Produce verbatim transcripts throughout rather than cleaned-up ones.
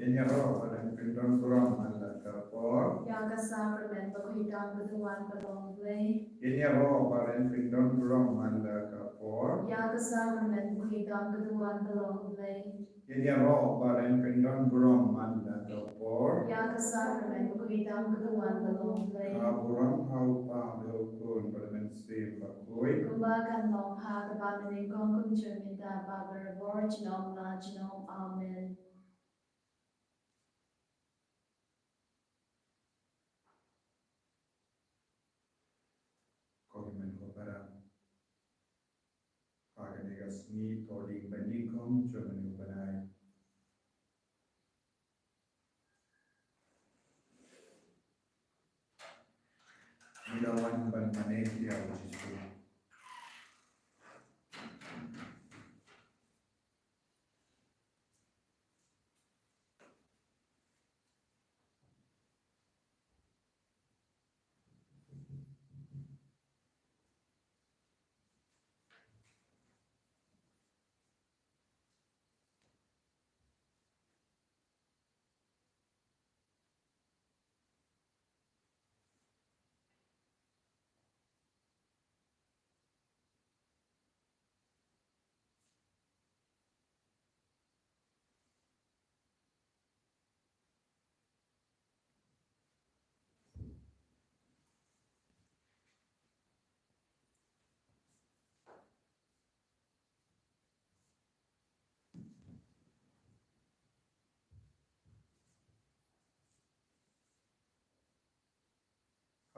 Ngin ïaroh ba ren pyndon burom man la ka por. Ïa ka sakramen bakhuid tam ka duwan ka long U Blei. Ngin ïaroh ba ren pyndon burom man la ka por. Ïa ka sakramen bakhuid tam ka duwan ka long U Blei. Ngin ïaroh ba ren pyndon burom man la ka por. Ïa ka sakramen bakhuid tam ka duwan ka long U Blei. Ka burom ha u Kpa bad ha u Khun bad ha u Mynsiem Bakhuid. Kumba kan long ha kaba mynnyngkong kumjuh mynta bad barabor junom la junom. Amen. Ko hynmen ko para, ha kane ka sngi Thohdieng ba nyngkong jong une u bnai, ngi la wan ban mane ïa u Jisu.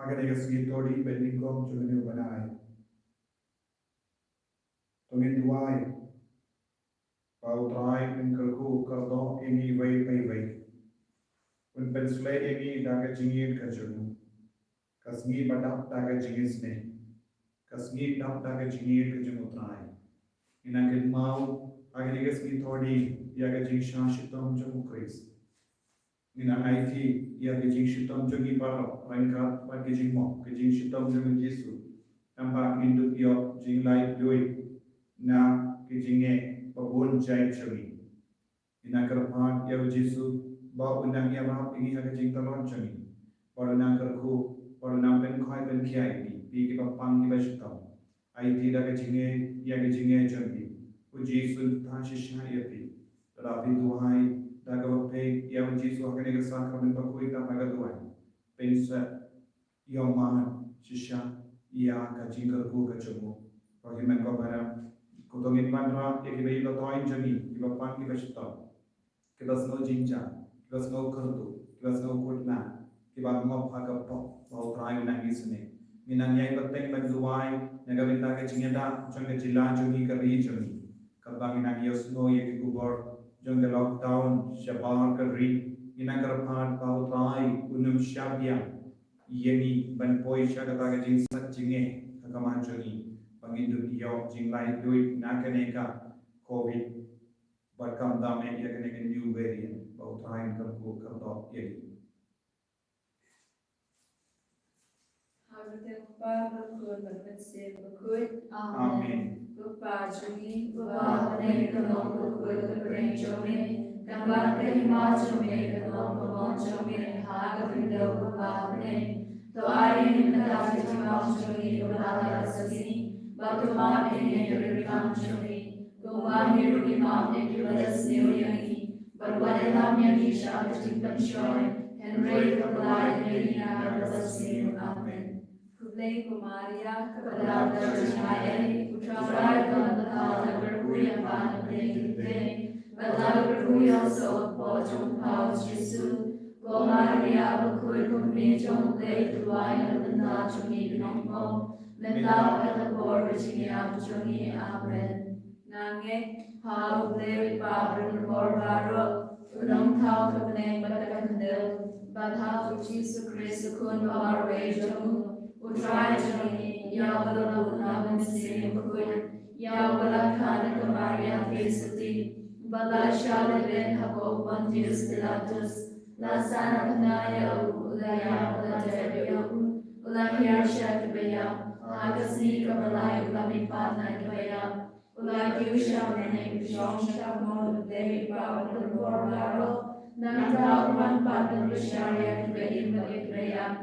Ha kane ka sngi Thohdieng ba nyngkong jong une u bnai, to ngin duwai ba U Trai un kyrkhu kyrdoh ïa ngi iwei pa iwei. Un pynshlei ïa ngi da ka jingïeit ka jong u. Ka sngi ba dap da ka jingisynei. Ka sngi dap da ka jingïeit ka jong U Trai. Ngin nang kynmaw ha kane ka sngi Thohdieng ïa ka jingshah shitom jong U Khrist. Ngin nang aiti ïa ka jingshitom jong ngi baroh ryngkat bad ka jingmok, ka jingshitom jong U Jisu. Namar ngin dup ïoh jinglaitluid na ka jingeh ba bun jait jong ngi. Ngin nang kyrpad ïa U Jisu ba un nang ïarap ïa ngi ha ka jingtlot jong ngi, ba un nang kyrkhu, ba un nang pynkhoi pynkhiah ïa ngi, phi kiba pang kiba shitom. Aiti da ka jingïeit ïa ka jingeh jong phi. U Jisu un ktah shisha ïa phi. Lada phi duwai da kaba peit ïa U Jisu ha kane ka sakramen bakhuid tam ha ka duwai, pynshah ïa u man shisha ïa ka jingkyrkhu ka jong u. Ko hynmen ko para, to ngin wanrah ïa kiba ïeit ba thoh jong ngi, kiba pang kiba shitom, kiba sngew jynjar, kiba sngew kyrduh, kiba sngew kut na, kiba ngop ha ka pop ba U Trai un nang isynei. Ngin nang ïai bteng ban duwai na ka bynta ka jingïada jong ka jylla jong ngi, ka ri jong ngi. Katba ngin nang ïohsngew ïa ki khubor jong ka lockdown shabar ka ri, ngin nang kyrpad ba U Trai un ym shah biang ïa ngi ban poi sha kata ka jingsat jingeh ha khmat jong ngi, ba ngin dup ïoh jinglaitluid na kane ka covid. Bad khamtam eh ïa kane ka new variant, ba U Trai un kyrkhu kyrdoh ïa ngi. Ha ka kyrteng U Kpa, bad U Khun, bad U Mynsiem Bakhuid. Amen. Amen. Ko Kpa jong ngi, uba ha bneng, kan long kyrkhu ïa ka kyrteng jong me, kan wan ka hima jong me, kan long ka mon jong me ha ka khyndew kumba ha bneng. To ai ïa ngi mynta ka jingmam jong ngi kaba la ka sngi, bad to map ïa ngi ïa ki riewklam jong ngi, kumba ngi ruh ngi map ïa kiba la sniew ïa ngi. Bad wat ïalam ïa ngi sha ka jingpynshoi, hynrei to pynlait ïa ngi na ka kaba sniew. Amen. Khublei ko Maria, kaba dap da ka jingaiei, U Trai u don bad pha, la kyrkhu ïa pha na pdeng ki kynthei, bad la kyrkhu ïa u soh u kpoh jong pha U Jisu. Ko Maria bakhuid, ko Kmie jong U Blei, to duwai ïa ngi bynta jong ngi ki nongpop, mynta bad ha ka por ka jingïap jong ngi. Amen. Nga ngeit ha U Blei U Kpa Barohngbor baroh, un ym thaw ka bneng bad ka khyndew, bad ha U Jisu Khrist U Khun ba marwei jong u, U Trai jong ngi, ïa uba la buh na U Mynsiem Bakhuid, ïa uba la kha da ka Maria Theisotti, bad la shah lehbeiñ ha ka u Pontius Pilatus, la sah na khynnah ïa u, u la ïap, u la dep ïa u, u la hiar sha kiba ïap, ha ka sngi kaba lai u la mihpat na kiba ïap. U la kiew sha bneng, u shong sha kamon U Blei U Kpa Barohngbor baroh. Nangta u wan pat ban bishar ïa kiba im bad ïa kiba ïap.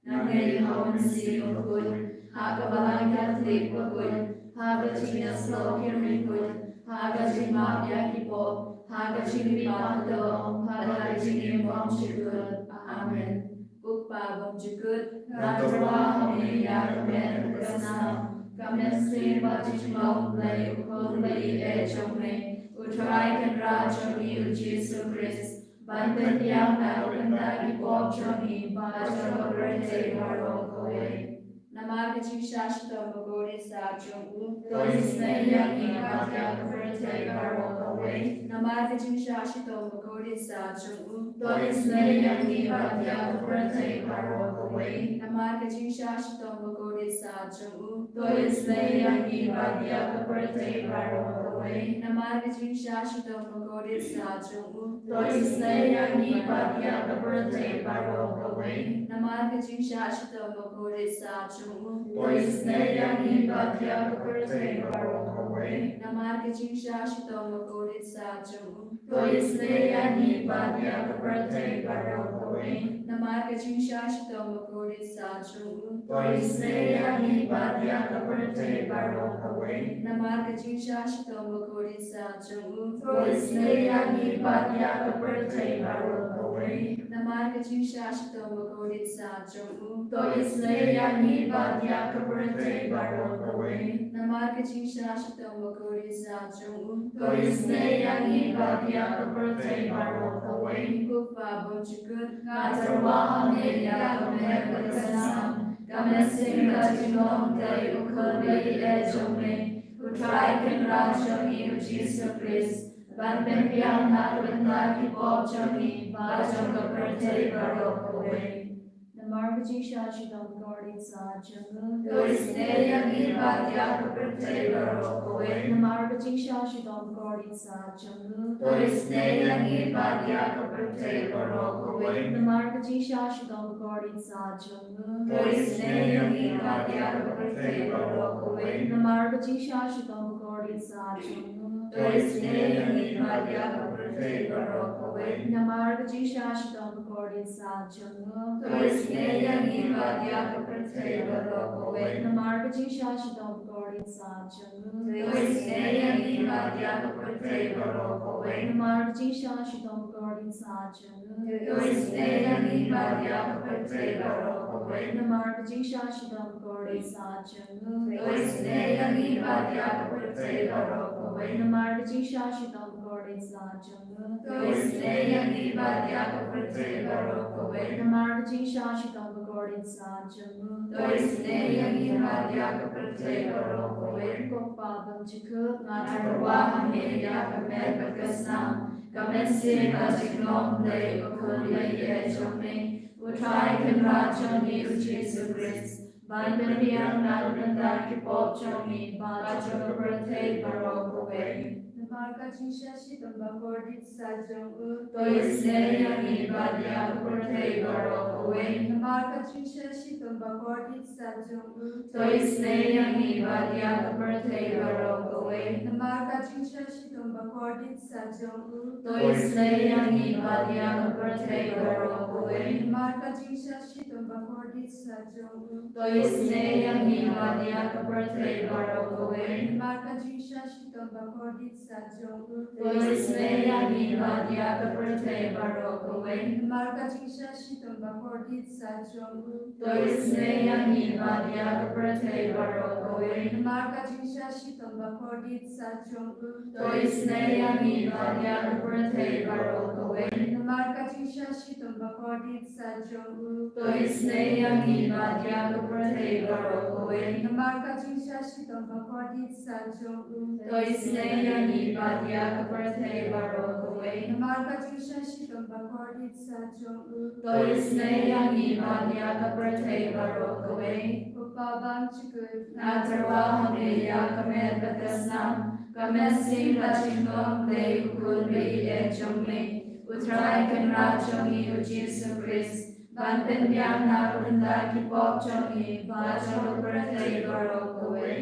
Nangne ha u Mynsiem Bakhuid, ha ka Balang Katholik bakhuid, ha ka jingïasyllok ki riewkhuid, ha ka jingmap ïa ki pop, ha ka jingmihpat haduh, ha ka jingim bymjukut. Amen. Ko Kpa bymjukut, nga tyrwa ha me ïa ka met bad ka snam, ka mynsiem bad ka jinglong U Blei, U Khun bad U Blei jong me, U Trai Kynrad jong ngi U Jisu Khrist, ban pynbiang na ka bynta ki pop jong ngi bad jong ka pyrthei baroh kawei. Namar ka jingshah shitom bakordit satia jong u, to isynei ïa ngi bad ïa ka pyrthei baroh kawei. Namar ka jingshah shitom bakordit satia jong u, to isynei ïa ngi bad ïa ka pyrthei baroh kawei. Namar ka jingshah shitom bakordit satia jong u, to isynei ïa ngi bad ïa ka pyrthei baroh kawei. Namar ka jingshah shitom bakordit satia jong u, to isynei ïa ngi bad ïa ka pyrthei baroh kawei. Namar ka jingshah shitom bakordit satia jong u, to isynei ïa ngi bad ïa ka pyrthei baroh kawei. Namar ka jingshah shitom bakordit satia jong u, to isynei ïa ngi bad ïa ka pyrthei baroh kawei. Namar ka jingshah shitom bakordit satia jong u, to isynei ïa ngi bad ïa ka pyrthei baroh kawei. Namar ka jingshah shitom bakordit satia jong u, to isynei ïa ngi bad ïa ka pyrthei baroh kawei. Namar ka jingshah shitom bakordit satia jong u, to isynei ïa ngi bad ïa ka pyrthei baroh kawei. Namar ka jingshah shitom bakordit satia jong u, to isynei ïa ngi bad ïa ka pyrthei baroh kawei. Ko Kpa bymjukut, nga tyrwa ha me ïa ka met bad ka snam, ka mynsiem bad ka jinglong U Blei, U Khun bad U Blei jong me, U Trai Kynrad jong ngi U Jisu Khrist, ban pynbiang na ka bynta ki pop jong ngi bad jong ka pyrthei baroh kawei. Namar ka jingshah shitom bakordit satia jong u, to isynei ïa ngi bad ïa ka pyrthei baroh kawei. Namar ka jingshah shitom bakordit satia jong u, to isynei ïa ngi bad ïa ka pyrthei baroh kawei. Namar ka jingshah shitom bakordit satia jong u, to isynei ïa ngi bad ïa ka pyrthei baroh kawei. Namar ka jingshah shitom bakordit satia jong u, to isynei ïa ngi bad ïa ka pyrthei baroh kawei. Namar ka jingshah shitom bakordit satia jong u, to isynei ïa ngi bad ïa ka pyrthei baroh kawei. Namar ka jingshah shitom bakordit satia jong u, to isynei ïa ngi bad ïa ka pyrthei baroh kawei. Namar ka jingshah shitom bakordit satia jong u, to isynei ïa ngi bad ïa ka pyrthei baroh kawei. Namar ka jingshah shitom bakordit satia jong u, to isynei ïa ngi bad ïa ka pyrthei baroh kawei. Namar ka jingshah shitom bakordit satia jong u, to isynei ïa ngi bad ïa ka pyrthei baroh kawei. Namar ka jingshah shitom bakordit satia jong u, to isynei ïa ngi bad ïa ka pyrthei baroh kawei. Ko Kpa bymjukut, nga tyrwa ha me ïa ka met bad ka snam, ka mynsiem bad ka jinglong U Blei, U Khun bad U Blei jong me, U Trai Kynrad jong ngi U Jisu Khrist, ban pynbiang na ka bynta ki pop jong ngi bad jong ka pyrthei baroh kawei. Namar ka jingshah shitom bakordit satia jong u, to isynei ïa ngi bad ïa ka pyrthei baroh kawei. Namar ka jingshah shitom bakordit satia jong u, to isynei ïa ngi bad ïa ka pyrthei baroh kawei. Namar ka jingshah shitom bakordit satia jong u, to isynei ïa ngi bad ïa ka pyrthei baroh kawei. Namar ka jingshah shitom bakordit satia jong u, to isynei ïa ngi bad ïa ka pyrthei baroh kawei. Namar ka jingshah shitom bakordit satia jong u, to isynei ïa ngi bad ïa ka pyrthei baroh kawei. Namar ka jingshah shitom bakordit satia jong u, to isynei ïa ngi bad ïa ka pyrthei baroh kawei. Namar ka jingshah shitom bakordit satia jong u, to isynei ïa ngi bad ïa ka pyrthei baroh kawei. Namar ka jingshah shitom bakordit satia jong u, to isynei ïa ngi bad ïa ka pyrthei baroh kawei. Namar ka jingshah shitom bakordit satia jong u, to isynei ïa ngi bad ïa ka pyrthei baroh kawei. Namar ka jingshah shitom bakordit satia jong u, to isynei ïa ngi bad ïa ka pyrthei baroh kawei. Ko Kpa bymjukut, nga tyrwa ha me ïa ka met bad ka snam, ka mynsiem bad ka jinglong U Blei, U Khun bad U Blei jong me, U Trai Kynrad jong ngi U Jisu Khrist, ban pynbiang na ka bynta ki pop jong ngi bad jong ka pyrthei baroh kawei.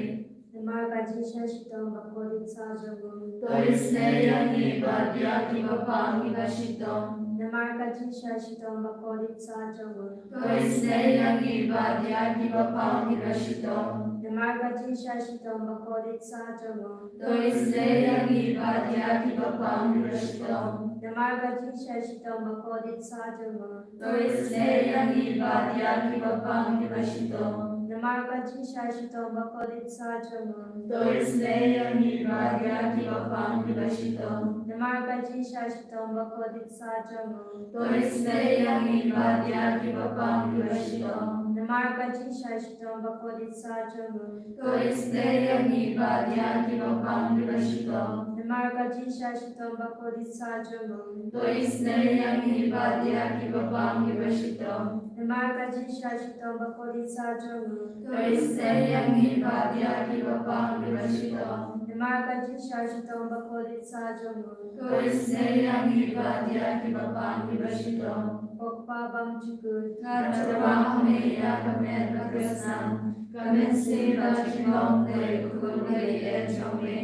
Namar ka jingshah shitom bakordit satia jong u, to isynei ïa ngi bad ïa kiba pang kiba shitom. Namar ka jingshah shitom bakordit satia jong u. To isynei ïa ngi bad ïa kiba pang kiba shitom. Namar ka jingshah shitom bakordit satia jong u. To isynei ïa ngi bad ïa kiba pang kiba shitom. Namar ka jingshah shitom bakordit satia jong u. To isynei ïa ngi bad ïa kiba pang kiba shitom. Namar ka jingshah shitom bakordit satia jong u. To isynei ïa ngi bad ïa kiba pang kiba shitom. Namar ka jingshah shitom bakordit satia jong u. To isynei ïa ngi bad ïa kiba pang kiba shitom. Namar ka jingshah shitom bakordit satia jong u. To isynei ïa ngi bad ïa kiba pang kiba shitom. Namar ka jingshah shitom bakordit satia jong u. To isynei ïa ngi bad ïa kiba pang kiba shitom. Namar ka jingshah shitom bakordit satia jong u. To isynei ïa ngi bad ïa kiba pang kiba shitom. Namar ka jingshah shitom bakordit satia jong u. To isynei ïa ngi bad ïa kiba pang kiba shitom. Ko Kpa bymjukut. Nga tyrwa ha me ïa ka met bad ka snam, ka mynsiem bad ka jinglong Blei bakhuid ba ïeit jong me,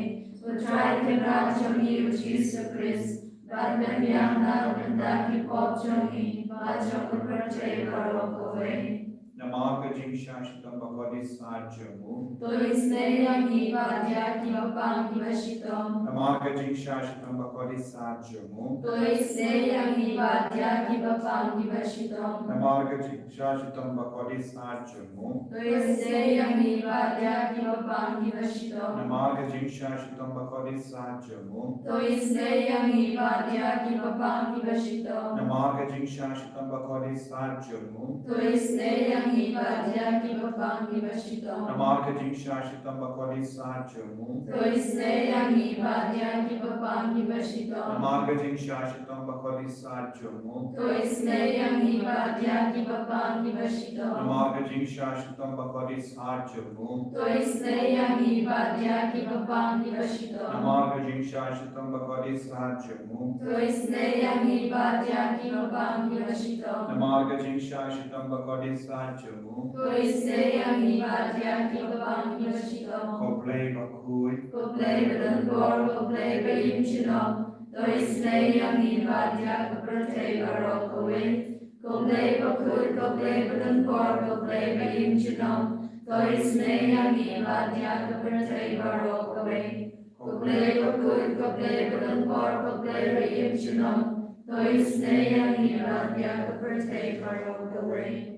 U Trai Kynrad jong ngi U Jisu Khrist, bad me biang na ka bynta ki pop jong ngi bad jong ka pyrthei baroh kawei. Namar ka jingshah shitom bakordit satia jong u. To isynei ïa ngi bad ïa kiba pang kiba shitom. Namar ka jingshah shitom bakordit satia jong u. To isynei ïa ngi bad ïa kiba pang kiba shitom. Namar ka jingshah shitom bakordit satia jong u. To isynei ïa ngi bad ïa kiba pang kiba shitom. Namar ka jingshah shitom bakordit satia jong u. To isynei ïa ngi bad ïa kiba pang kiba shitom. Namar ka jingshah shitom bakordit satia jong u. To isynei ïa ngi bad ïa kiba pang kiba shitom. Namar ka jingshah shitom bakordit satia jong u. To isynei ïa ngi bad ïa kiba pang kiba shitom. Namar ka jingshah shitom bakordit satia jong u. To isynei ïa ngi bad ïa kiba pang kiba shitom. Namar ka jingshah shitom bakordit satia jong u. To isynei ïa ngi bad ïa kiba pang kiba shitom. Namar ka jingshah shitom bakordit satia jong u. To isynei ïa ngi bad ïa kiba pang kiba shitom. Namar ka jingshah shitom bakordit satia jong u. To isynei ïa ngi bad ïa kiba pang kiba shitom. Ko Blei bakhuid. Ko Blei badonbor, ko Blei baïim junom. To isynei ïa ngi bad ïa ka pyrthei baroh kawei. Ko Blei bakhuid, ko Blei badonbor, ko Blei baïim junom. To isynei ïa ngi bad ïa ka pyrthei baroh kawei. Ko Blei bakhuid, ko Blei badonbor, ko Blei baïim junom. To isynei ïa ngi bad ïa ka pyrthei baroh kawei.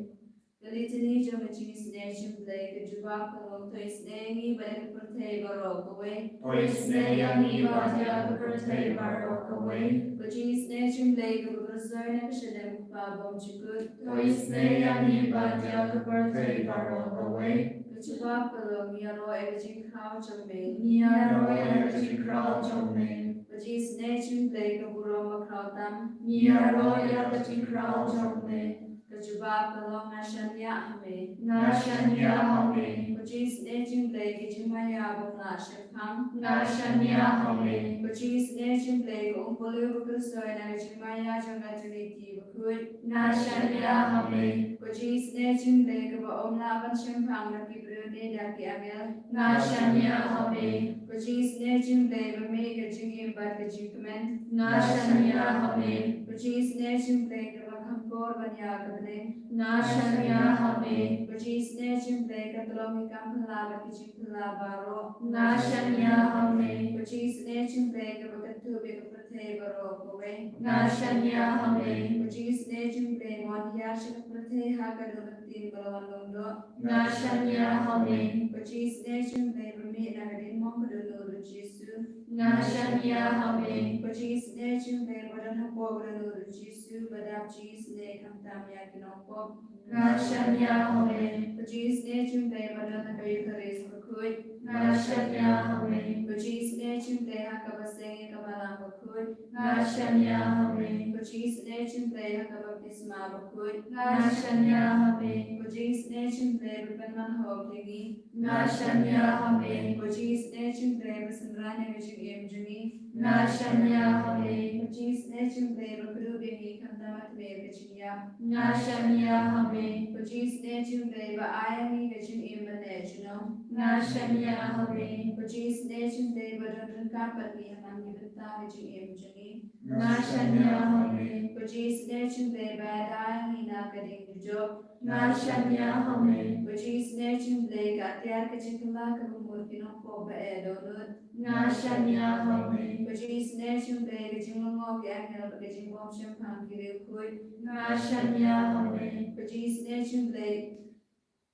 Ka Litany jong ka jingisynei jong U Blei. Ka jubab ka long: To isynei ïa ngi bad ïa ka pyrthei baroh kawei. To isynei ïa ngi bad ïa ka pyrthei baroh kawei. Ka jingisynei jong U Blei kaba pynroi na ka shalem U Kpa bymjukut. To isynei ïa ngi bad ïa ka pyrthei baroh kawei. Ka jubab ka long: Ngi ïaroh ïa ka jingkhraw jong me. Ngi ïaroh ïa ka jingkhraw jong me. Ka jingisynei jong U Blei ka burom bakhraw tam. Ngi ïaroh ïa ka jingkhraw jong me. Ka jubab ka long: Nga shaniah ha me. Nga shaniah ha me. Ka jingisynei jong U Blei ka jingmaïa ba phla shemphang. Nga shaniah ha me. Ka jingisynei jong U Blei ka umpohliew ba pynroi na ka jingmaïa jong ka Trinity bakhuid. Nga shaniah ha me. Ka jingisynei jong U Blei kaba ym lah ban shemphang da ki briew ne da ki angel. Nga shaniah ha me. Ka jingisynei jong U Blei ba mih ka jingim bad ka jingkmen. Nga shaniah ha me. Ka jingisynei jong U Blei kaba kham por ban ïa ka bneng. Nga shaniah ha me. Ka jingisynei jong U Blei ka tlot ïa ki kam phylla bad ki jingphylla baroh. Nga shaniah ha me. Ka jingisynei jong U Blei kaba kyntup ïa ka pyrthei baroh kawei. Nga shaniah ha me. Ka jingisynei jong U Blei ba wan hiar sha ka pyrthei ha ka dohnud ktien ba la wan long doh. Nga shaniah ha me. Ka jingisynei jong U Blei ba mih na ka diengmong ka dohnud U Jisu. Nga shaniah ha me. Ka jingisynei jong U Blei ba don hapoh ka dohnud U Jisu ba dap jingisynei khamtam ïa ki nongpop. Nga shaniah ha me. Ka jingisynei jong U Blei ba don ha ka Eukharist bakhuid. Nga shaniah ha me. Ka jingisynei jong U Blei ha kaba seng ïa ka Balang bakhuid. Nga shaniah ha me. Ka jingisynei jong U Blei ha ka baptisma bakhuid. Nga shaniah ha me. Ka jingisynei jong U Blei ba pynman hoh ïa ngi. Nga shaniah ha me. Ka jingisynei jong U Blei ba synran ïa ka jingim jong ngi. Nga shaniah ha me. Ka jingisynei jong U Blei ba kdup ïa ngi khamtam ha tmier ka jingïap. Nga shaniah ha me. Ka jingisynei jong U Blei ba ai ïa ngi ka jingim ban neh junom. Nga shaniah ha me. Ka jingisynei jong U Blei ba don ryngkat bad ngi ha man ki bynta ka jingim jong ngi. Nga shaniah ha me. Ka Pajisnei jong U Blei ba da ïa ngi na ka ding dujok. Nga shaniah ha me. Pajisnei jong U Blei ka atiar ka jingkylla kaba mut ki nongpop ba eh dohnud. Nga shaniah ha me. Pajisnei jong U Blei ka jinglyngngoh ki angel bad ka jingbym shemphang ki riewkhuid. Nga shaniah ha me. Pajisnei jong U Blei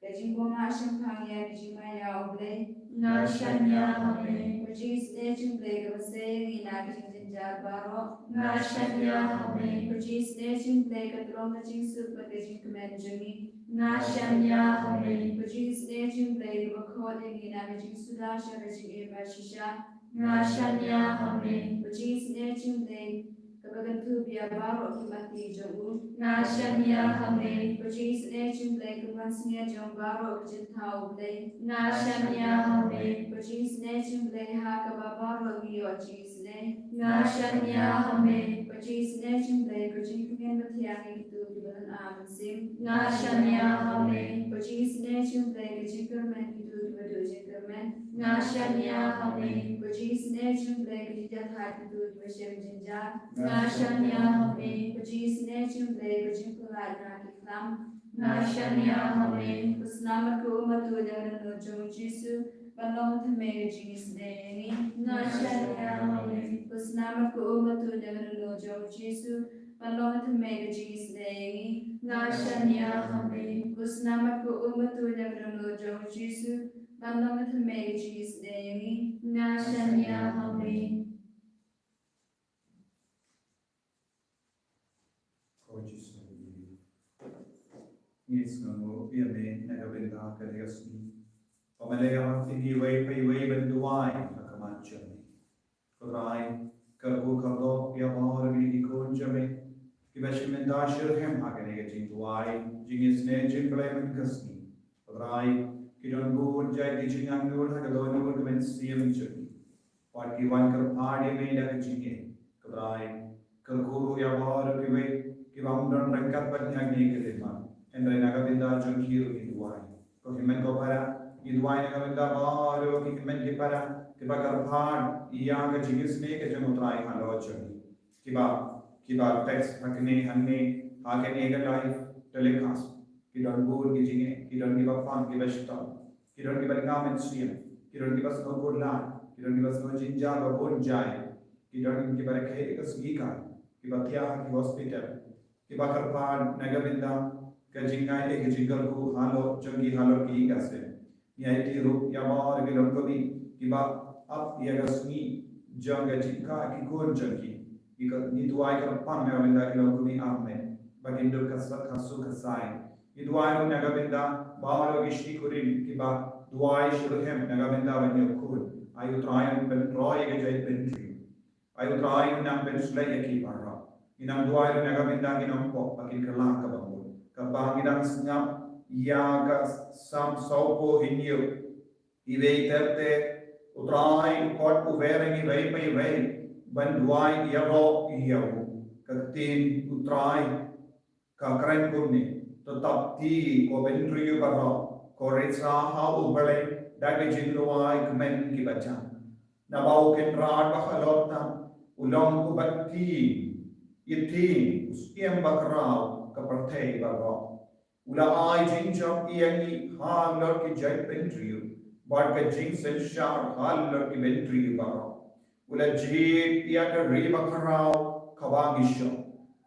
ka jingbym shemphang ïa ka jingmaïa U Blei. Nga shaniah ha me. Pajisnei jong U Blei kaba sei ïa ngi na ka jingjynjar baroh. Nga shaniah ha me. Pajisnei jong U Blei ka tyrong ka jingsuk bad ka jingkmen jong ngi. Nga shaniah ha me. Pajisnei jong U Blei kaba khot ïa ngi na ka jingsuda sha ka jingim bashisha. Nga shaniah ha me. Pajisnei jong U Blei kaba kynthup ïa baroh ki mati jong u. Nga shaniah ha me. Pajisnei jong U Blei ka pansngiat jong baroh ka jingthaw U Blei. Nga shaniah ha me. Pajisnei jong U Blei ha kaba baroh ngi ïoh jingisnei. Nga shaniah ha me. Pajisnei jong U Blei ka jingkmen bathiang ïa kito kiba don ar mynsiem. Nga shaniah ha me. Pajisnei jong U Blei ka jingkyrmen kito kiba duh jingkyrmen. Nga shaniah ha me. Pajisnei jong U Blei ka jingïathait kito kiba shem jynjar. Nga shaniah ha me. Pajisnei jong U Blei ka jingpyllait na ki khlam. Nga shaniah ha me. Ka snam bad ka um bad u ïa ka dohnud jong U Jisu ban long ka thymmei ka jingisnei ïa ngi. Nga shaniah ha me. Ka snam bad ka um bad u ïa ka dohnud jong U Jisu ban long ka thymmei ka jingisnei ïa ngi. Nga shaniah ha me. Ka snam bad ka um bad u ïa ka dohnud jong U Jisu ban long ka thymmei ka jingisnei ïa ngi. Nga shaniah ha me. Ko Jisu, ngi sngewnguh ïa me na ka bynta kane ka sngi. Ba me la ïarap ïa ngi iwei pa iwei ban duwai ha khmat jong me. Ko Trai, kyrkhu kyrdoh ïa baroh kine ki khun jong me kiba shim bynta shitrhem ha kane ka jingduwai jingisnei jingpynleit man ka sngi. Ko Trai, ki don bun jait ki jingangnud ha ka dohnud ka mynsiem jong ki. Wat ki wan kyrpad ïa me da ka jingim. Ko Trai, kyrkhu ruh ïa baroh kiwei ki bym don ryngkat bad ngi ha kane ka lynti. Hynrei na ka bynta jong ki ruh ngi duwai. Ko hynmen ko para, ngi duwai na ka bynta baroh ki hynmen ki para kiba kyrpad ïa ka jingisnei ka jong U Trai halor jong ngi. Kiba, kiba text ha kane hangne ha kane ka live telecast. Ki don bun ki jingeh, ki don kiba pang kiba shitom, ki don kiba dngam mynsiem, ki don kiba sngew kular, ki don kiba sngew jynjar ba bun jait, ki don kiba rakhe ka sngi ka, kiba thiah ha ki hospital, kiba kyrpad na ka bynta ka jingngai eh ka jingkyrkhu halor jong ki halor ki ïing ki sem. Ngi aiti ruh ïa baroh ki longkmie kiba ap ïa ka sngi jong ka jingkha ki khun jong ki. Ngi ka, ngi duwai kyrpang na ka bynta ki longkmie armet ba kin dup ka sa-, ka suk ka sai. Ngi duwai ruh na ka bynta baroh ki shikurim kiba duwai shitrhem na ka bynta ban ïoh khun. Ai U Trai un pynroi ïa ka jaitbynriew. Ai U Trai un nang pynshlei ïa ki baroh. Ngi nang duwai ruh na ka bynta ki nongpop ba kin kylla kaba mut. Kaba ngi dang sngap ïa ka Salm sawphew hynñiew. Iwei ter ter, U Trai u khot uwei ïa ngi iwei pa iwei ban duwai ïaroh ïa u. Ka ktien U Trai ka kren kumne: To tap kti, ko bynriew baroh, ko risa ha U Blei da ki jingduwai kmen kiba jan. Naba U Kynrad Bakhuid tam u long uba tieng ïa tieng, u Syiem Bakhraw ka pyrthei baroh. U la ai jingjop ïa ngi halor ki jaitbynriew bad ka jingsynshar halor ki bynriew baroh. U la jied ïa ka ri bakhraw kaba ngi shong,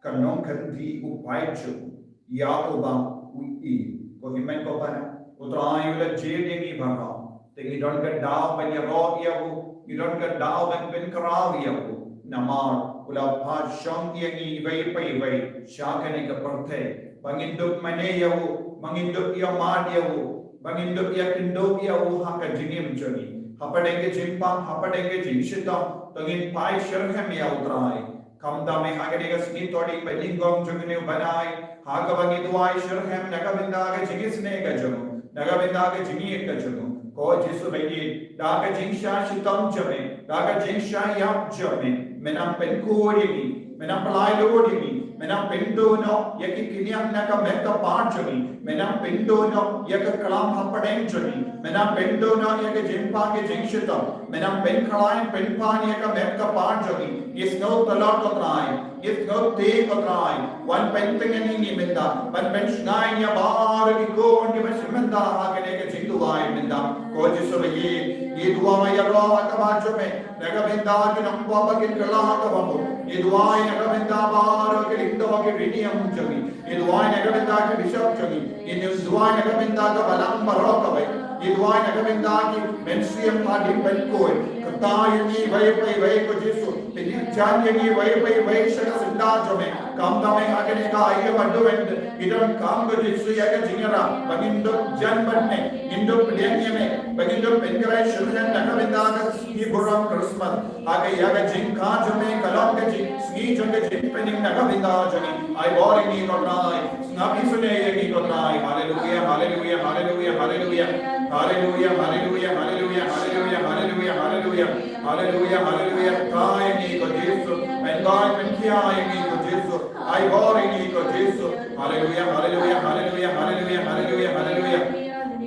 ka nongkynti u paid jong u, ïa uba u ïeit. Ko hynmen ko para, U Trai u la jied ïa ngi baroh. Te ngi don ka daw ban ïaroh ïa u, ngi don ka daw ban pynkhraw ïa u. Namar u la pynshong ïa ngi iwei pa iwei sha kane ka pyrthei ba ngin dup mane ïa u, ba ngin dup ïa mad ïa u, ba ngin dup ïa kynduh ïa u ha ka jingim jong ngi. Hapdeng ka jingpang, hapdeng ka jingshitom, to ngin phai shitrhem ïa U Trai. Khamtam eh ha kane ka sngi to dei ka nyngkong jong une u bnai ha kaba ngi duwai shitrhem na ka bynta ka jingisnei ka jong u, na ka bynta ka jingïeit ka jong u. Ko Jisu ba ïeit, da ka jingshah shitom jong me, da ka jingshah ïap jong me, Men nang pynkhuid ïa ngi, men nang pyllait lut ïa ngi, men nang pynduh noh ïa ki kynïang na ka met ka phad jong ngi, men nang pynduh noh ïa ka klam hapdeng jong ngi, men nang pynduh noh ïa ka jingpang ka jingshitom, men nang pynkhlaiñ pynpang ïa ka met ka phad jong ngi. Ngi sngewtynnad, ko Trai, ngi sngewthuh, ko Trai, wan pyntngen ïa ngi mynta, ban pynshngaiñ ïa baroh ki khun kiba shim bynta ha kane ka jingduwai mynta. Ko Jisu ba ïeit, ngi duwai ïaroh ha khmat jong me na ka bynta ki nongpop ba kin kylla ha ka bynta. Ngi duwai na ka bynta baroh ki lyngdoh ki riewniam jong ngi. Ngi duwai na ka bynta ki bishop jong ngi. Ngi duwai na ka bynta ka balang baroh kawei. Ngi duwai na ka bynta ki mynsiem hadien ban khuid. Kata ïa ngi wei pa wei, ko Jisu. Pynïaid jan ïa ngi wei pa wei sha ka syndah jong me. Khamtam ha kane ka aïom ba dang ngi donkam, ko Jisu, ïa ka jingïarap ba ngin dup jan bad me, ngin dup pdiang ïa me, ba ngin dup pynkylla shisien na ka bynta ka sngi burom Christmas. Ha ka ïa ka jingkha jong me ka long ka jingsngi jong ka jingpynim na ka bynta jong ngi. Ai bor ïa ngi, ko Trai. Sngap isynei ïa ngi, ko Trai. Haleluia, haleluia, haleluia, haleluia. Haleluia, haleluia, haleluia, haleluia, haleluia, haleluia. Haleluia, haleluia. Kha ïa ngi, ko Jisu. Pynbeit pynkhia ïa ngi, ko Jisu. Ai bor ïa ngi, ko Jisu. Haleluia, haleluia, haleluia, haleluia, haleluia, haleluia.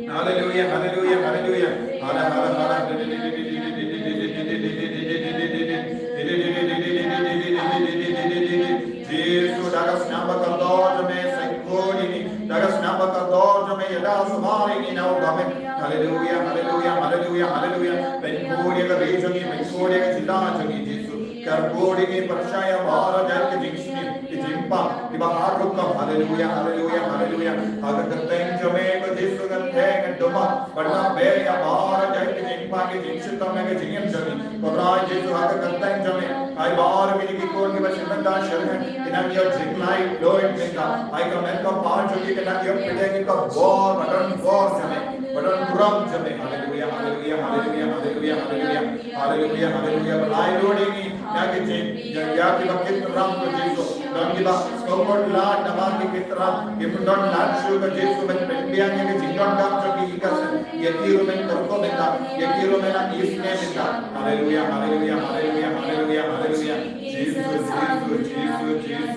Haleluia, haleluia, haleluia. Hala, hala, hala. Jisu, da ka snam ba kordor jong me, sngewthuh ïa ngi. Da ka snam ba kordor jong me, ïada sumar ïa ngi na u Trai. Haleluia, haleluia, haleluia, haleluia. Pynkhuid ïa ka ri jong ngi, pynkhuid ïa ka jylla jong ngi, Jisu. Kyrkhu ïa ngi pyrshah ïa baroh jait ki jingsniew, ki jingpang, kiba har rukom. Haleluia, haleluia, haleluia. Ha ka kyrteng jong me, ko Jisu, ngan theh, ngan duwai. Ban nang beh ïa baroh jait ki jingpang, ki jingshitom ha ka jingim jong ngi. Ko Trai Jisu, ha ka kyrteng jong me, ai baroh kine ki khun kiba shim bynta sha me, kin nang ïoh jinglaitluid mynta. Ai ka met ka phad jong ngi kin nang ïoh pdiang ïa ka bor ba don bor jong me, ba don burom jong me. Haleluia, haleluia, haleluia, haleluia, haleluia. Haleluia, haleluia. Pyllait lut ïa ngi na ki jing, ïa, ïa kiba kit ram, ko Jisu. Don kiba sngewkhuslai namar ki kit ram, kim don lad shuh, ko Jisu, ban pynbiang ïa ka jingdonkam jong ki ïa ka seng. Ïa ki ruh men kyrkhu mynta, ïa ki ruh men nang isynei mynta. Haleluia, haleluia, haleluia, haleluia, haleluia. Jisu, Jisu, Jisu.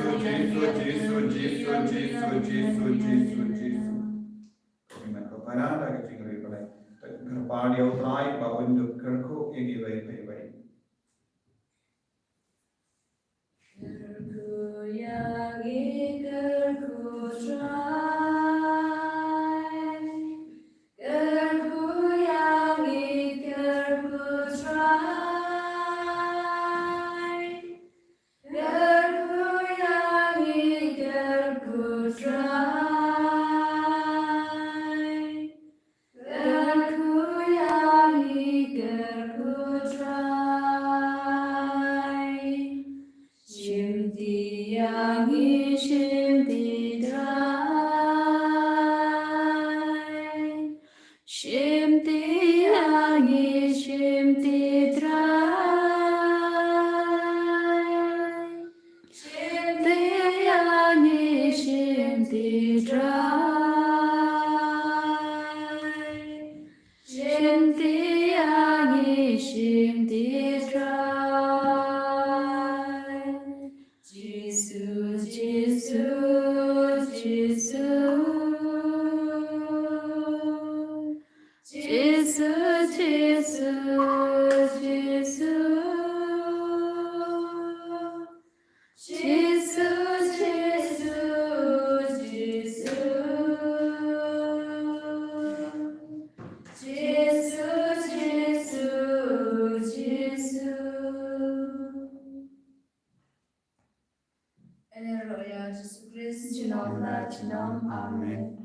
Ngi mut ba para da ka jingri balei. Kyrpad ïa u Trai ba un dup kyrkhu ïa ngi wei pa wei. Kyrkhu ïa ngi, kyrkhu Trai. Kyrkhu ïa ngi, kyrkhu Trai. Kyrkhu ïa ngi, kyrkhu Trai. Kyrkhu ïa ngi, kyrkhu Trai. Shimti ïa ngi, shimti Trai. Shimti ïa ngi, shimti Trai. Shimti ïa ngi, shimti Trai. Shimti ïa ngi, shimti Trai. Jisu, Jisu, Jisu. Jisu, Jisu, Jisu. Jisu, Jisu, Jisu. Jisu, Jisu, Jisu. Ïaroh ïa Jisu Khrist, junom la junom. Amen.